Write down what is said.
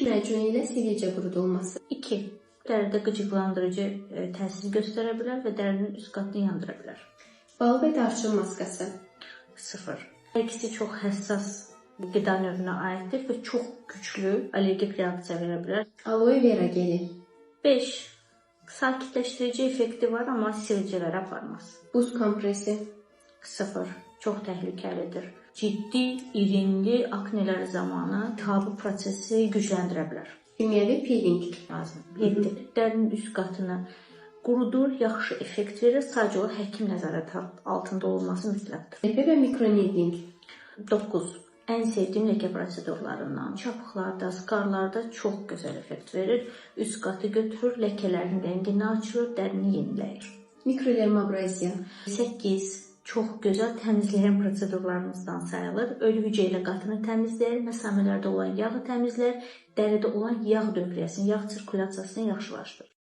Diş macunu ilə sivilcə qurudulması. 2. Dəridə qıcıqlandırıcı təsir göstərə bilər və dərinin üst qatını yandıra bilər. Bal və darçın maskası. 0. Hər ikisi çox həssas qida növünə aiddir və çox güclü allergik reaksiya verə bilər. Aloe vera geli. 5. Sakitləşdirici effekti var, amma sivilcələrə aparmaz. Buz kompresi. 0. Çox təhlükəlidir. Ciddi, irinli aknelər zamanı iltihabı prosesi gücləndirə bilər. Kimyəvi peeling. Lazım. 7. Dərinin üst qatını qurudur, yaxşı effekt verir. Sadəcə olaraq həkim nəzarəti altında olunması mütləqdir. PRP və mikroneedling. 9. Ən sevdiyim ləkə prosedurlarından. Çapıqlarda, skarlarda çox gözəl effekt verir. Üst qatı götürür, ləkələrin rəngini açır, dərini yeniləyir. Mikrodermabraziya. 8. Çox gözəl təmizləyən prosedurlarımızdan sayılır. Ölü hüceyrə ilə qatını təmizləyir, məsamələrdə olan yağı təmizləyir, dəridə olan yağ dövriyyəsini, yağ sirkulyasiyasını yaxşılaşdırır.